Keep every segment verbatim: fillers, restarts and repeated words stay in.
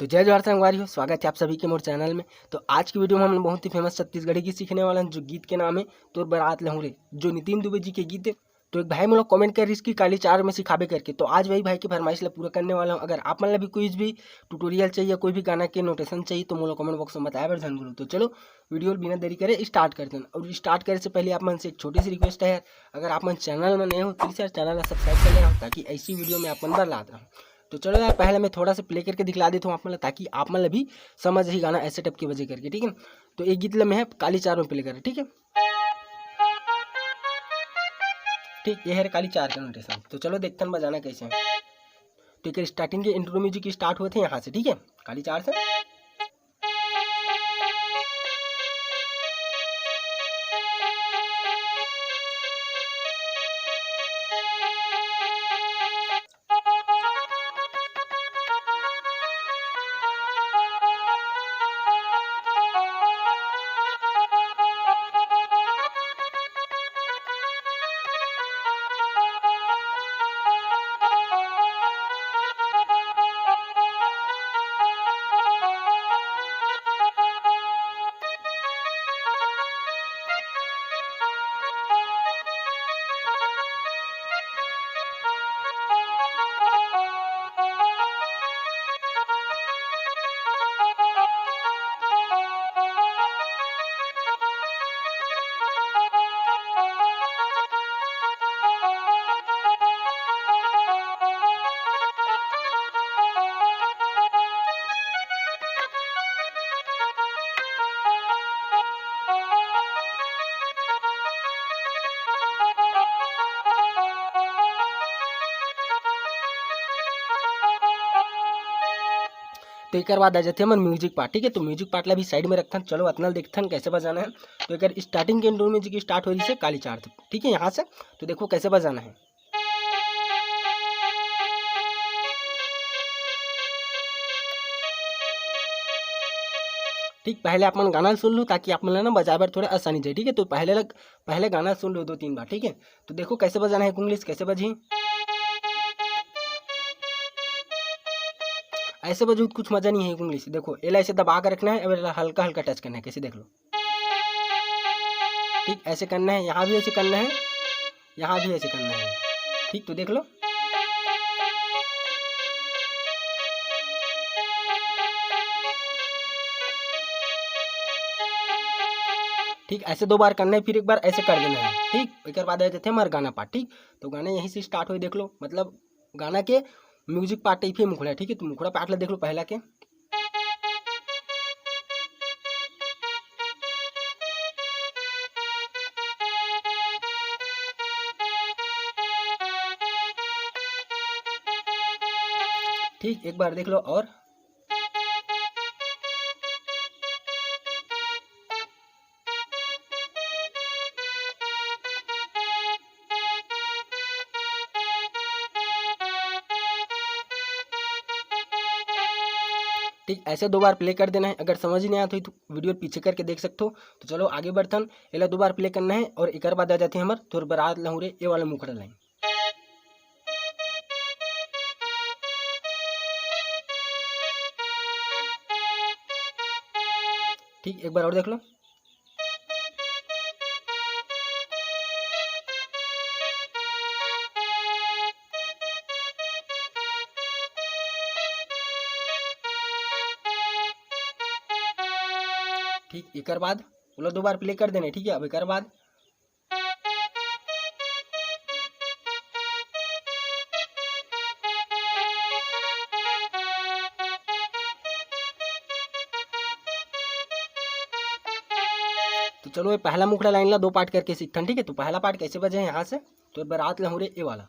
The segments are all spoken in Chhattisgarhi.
तो जय जोहार संगवारी हो, स्वागत है आप सभी के मोर चैनल में। तो आज की वीडियो में हम बहुत ही फेमस छत्तीसगढ़ी गीत सीखने वाला हैं, जो गीत के नाम है तोर बरात लहूं रे, जो नितिन दुबे जी के गीत है। तो एक भाई मोला कमेंट कर रहिस कि काली चार में सिखाबे करके, तो आज वही भाई की फरमाइश ला पूरा करने वाला हूँ। अगर आप मन ला भी कोई भी ट्यूटोरियल चाहिए, कोई भी गाना के नोटेशन चाहिए, तो मोला कमेंट बॉक्स में बताए बर झन भूलो। तो चलो वीडियो बिना देरी करे स्टार्ट करते हैं। और स्टार्ट करे से पहले आप मन से एक छोटी सी रिक्वेस्ट है यार, अगर आप मन चैनल में नए हो, प्लीज यार चैनल ला सब्सक्राइब कर लेना, ताकि ऐसी वीडियो में आप मन बर लात रहूँ। तो चलो यार, पहले मैं थोड़ा सा प्ले करके दिखला देता हूँ आप मन ला, ताकि आप मन ला भी समझ ही गाना ऐसे टाइप के बजे करके, ठीक है। तो एक गीत ला मैं काली चार में प्ले कर, ठीक है। ठीक, ये है काली चार का नोटेशन। तो चलो देखते हैं बजाना कैसे है। तो एक स्टार्टिंग के इंट्रो म्यूजिक स्टार्ट हुए थे यहाँ से, ठीक है, काली चार से। तो एकर बाद आ जाते हैं हमर म्यूजिक पार्ट, ठीक है। तो म्यूजिक पार्ट ला भी साइड में रखथन, चलो अतना देखथन कैसे बजाना है। तो एकर स्टार्टिंग के इंट्रो म्यूजिक स्टार्ट हो रही से काली चार, ठीक है, यहाँ से। तो देखो कैसे बजाना है। ठीक, पहले आप मन गाना सुन लो, ताकि आप मन ला ना बजाए बर थोड़ा आसानी जाए, ठीक है। तो पहले लग, पहले गाना सुन लो दो तीन बार, ठीक है। तो देखो कैसे बजाना है, कुंगली से कैसे बजी। ऐसे बजू तो कुछ मजा नहीं है कुंगली से। देखो, एला ऐसे दबा के रखना है, अब एला हल्का हल्का टच करना है, कैसे देख लो। ठीक, ऐसे करना है, यहाँ भी ऐसे करना है, यहाँ भी ऐसे करना है। ठीक, तो देख लो। ठीक, ऐसे दो बार करना है, फिर एक बार ऐसे कर देना है। ठीक, एक बाद आ जाते हैं हमारे गाना पार्ट। ठीक, तो गाना यहीं से स्टार्ट हो, देख लो, मतलब गाना के म्यूजिक पार्ट टाइप ही मुखड़ा है। ठीक है, तो मुखड़ा पार्ट ला देख लो पहला के। ठीक, एक बार देख लो और। ठीक, ऐसे दो बार प्ले कर देना है। अगर समझ नहीं आया तो वीडियो पीछे करके देख सकते हो। तो चलो आगे बढ़थन, एला दो बार प्ले करना है और एकर बाद आ जाते हैं हमर तोर बरात लहूं रे, ये वाला मुखड़ा लाइन। ठीक, एक बार और देख लो। ठीक, एकर बाद ओला दो बार प्ले कर देना, ठीक है। अब एकर बाद तो चलो, ये पहला मुखड़ा लाइन ला दो पार्ट करके सीखथन, ठीक है। तो पहला पार्ट कैसे बजे है यहाँ से, तो बरात लहूं रे, ये वाला।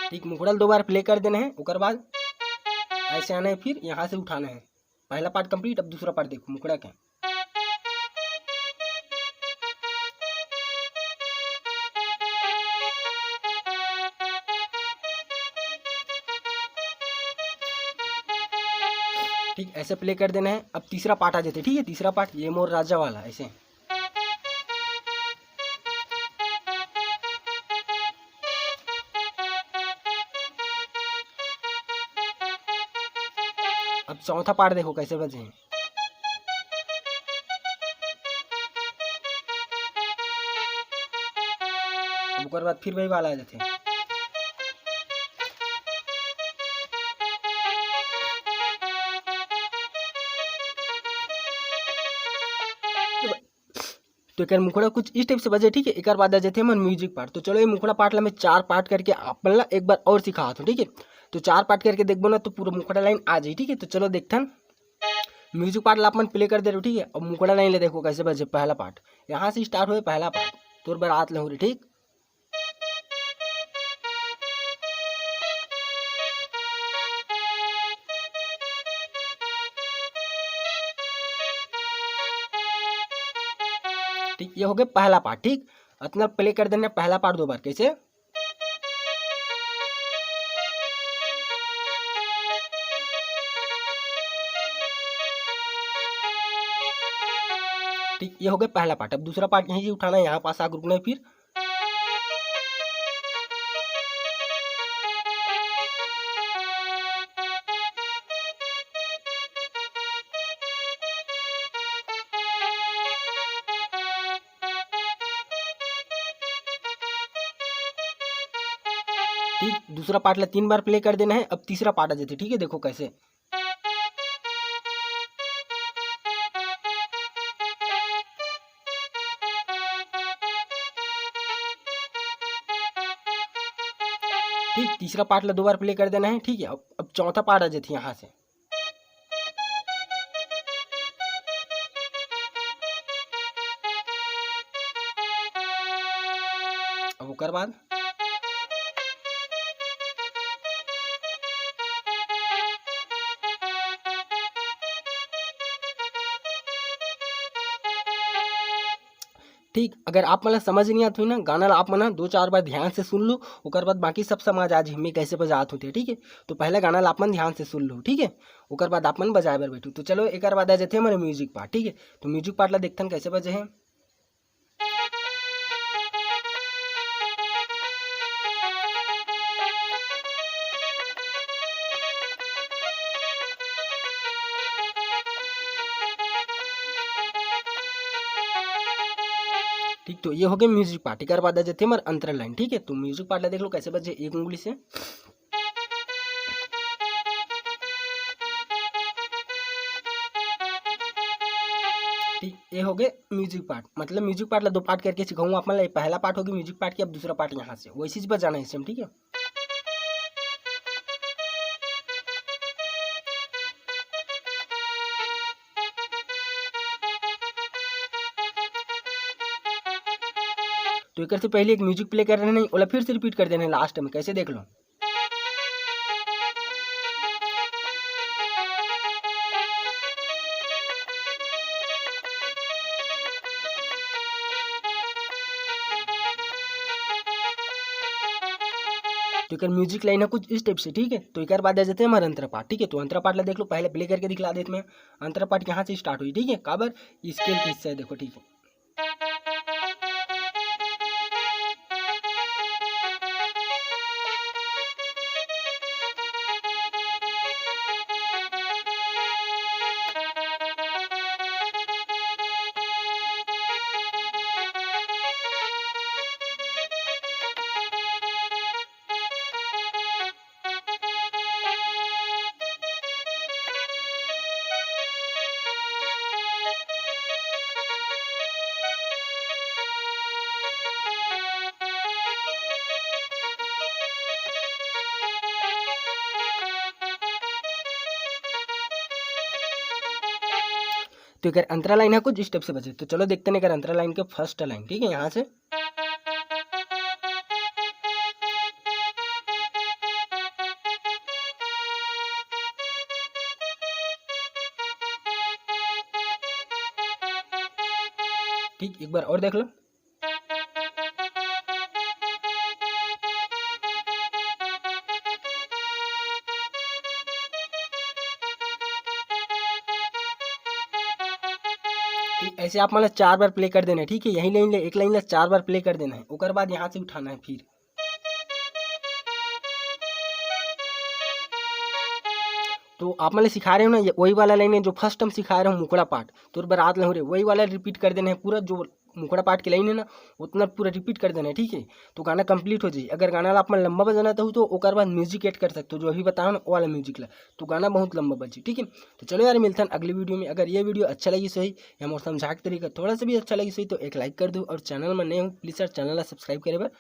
ठीक, मुखड़ा ल दो बार प्ले कर देना है, ओकर बाद ऐसे आना है, फिर यहाँ से उठाना है। पहला पार्ट कंप्लीट, अब दूसरा पार्ट देखो मुखड़ा के। ऐसे प्ले कर देना है। अब तीसरा पार्ट आ जाते, ठीक है, तीसरा पार्ट ये मोर राजा वाला ऐसे। अब चौथा पार्ट देखो कैसे बजे हैं। अब ओकर बाद फिर वही वाला आ जाते। तो एकर मुखड़ा कुछ इस टाइप से बजे, ठीक है। एकर बाद आ जाते हमर म्यूजिक पार्ट। तो चलो, ये मुखड़ा पार्ट ला मैं चार पार्ट करके आप मन ला एक बार और सिखात हूँ, ठीक है। तो चार पार्ट करके देखबो ना, तो पूरा मुखड़ा लाइन आ जाई, ठीक है। तो चलो देखथन, म्यूजिक पार्ट ला अपन प्ले कर दे रहे, ठीक है। अब मुखड़ा लाइन ले देखो कैसे बजे पहला पार्ट। यहाँ से स्टार्ट हुए पहला पार्ट, तोर बरात लहू रे, ठीक। ठीक, ये हो गए पहला पार्ट। ठीक, अतना प्ले कर देना पहला पार्ट दो बार। कैसे? ठीक, ये हो गया पहला पार्ट। अब दूसरा पार्ट यहीं से उठाना है, यहाँ पास आके रुकना है। फिर ठीक, दूसरा पार्ट ला तीन बार प्ले कर देना है। अब तीसरा पार्ट आ जाते, ठीक है, देखो कैसे। ठीक, तीसरा पार्ट ला दो बार प्ले कर देना है, ठीक है। अब, अब चौथा पार्ट आ जाते यहाँ से। अब ओकर बाद ठीक, अगर आप मन ला समझ नहीं आत होही ना, गाना ला आप मन ह दो चार बार ध्यान से सुन लो, ओकर बाद बाकी सब समझ आ जाही मैं कैसे बजात होते, ठीक है। तो पहले गाना ला आप मन ध्यान से सुन लो, ठीक है, ओकर बाद आप मन बजाए बर बैठो। तो चलो, एकर बाद आ जाते हमारे म्यूजिक पार्ट, ठीक है। तो म्यूजिक पार्ट ला देखथन कैसे बजे है। ठीक, तो ये हो गए म्यूजिक पार्ट। एकर बाद आ जाते हमारे अंतरा लाइन, ठीक है। तो म्यूजिक पार्ट ला देख लो कैसे बजे एक उंगली से। ठीक, ये हो गए म्यूजिक पार्ट। मतलब म्यूजिक पार्ट ला दो पार्ट करके सिखाऊंगा आप मन ला। ये पहला पार्ट हो गया म्यूजिक पार्ट की, अब दूसरा पार्ट यहाँ से वैसे ही बजाना है सेम, ठीक है। तो एकर से पहले एक म्यूजिक प्ले कर रहे हैं, ओला फिर से रिपीट कर देना है लास्ट में, कैसे देख लो। तो एकर म्यूजिक लाइन है कुछ इस टाइप से, ठीक है। तो एकर बाद आ जाते हैं हमारे अंतरा पार्ट, ठीक है। तो अंतरा पार्ट ला देख लो, पहले प्ले करके दिखला देते मैं। अंतरा पार्ट यहाँ से स्टार्ट हुई, ठीक है, काबर स्केल के हिस्सा है, देखो, ठीक है। तो एकर अंतरा लाइन है कुछ इस टाइप से बजे। तो चलो देखते हैं एकर अंतरा लाइन के फर्स्ट लाइन, ठीक है, यहाँ से। ठीक, एक बार और देख लो। ठीक, ऐसे आप मन ला चार बार प्ले कर देना है, ठीक है। यही लाइन ले, एक लाइन ला चार बार प्ले कर देना है, ओकर बाद यहाँ से उठाना है फिर। तो आप मन ला सिखा रहे हो ना, ये वही वाला लाइन है जो फर्स्ट हम सिखा रहे हो, मुखड़ा पाट, तोर बरात लहू रे, वही वाला रिपीट कर देना है पूरा, जो मुखड़ा पाट के लाइन है ना, उतना पूरा रिपीट कर देना है, ठीक है। तो गाना कंप्लीट हो जाए। अगर गाना ला आप मन लंबा बजाना चाहू तो ओकर बाद म्यूजिक ऐड कर सकते हो, जो अभी बताओ ना, वो वाला म्यूजिक ला, तो गाना बहुत लंबा बजी, ठीक है। तो चलो यार, मिलथन अगली वीडियो में। अगर ये वीडियो अच्छा लगी सही या मोर समझा के तरीका थोड़ा सा भी अच्छा लगी सही, तो एक लाइक कर दो, और चैनल में नए हो, प्लीज यार, चैनल ला सब्सक्राइब करे बर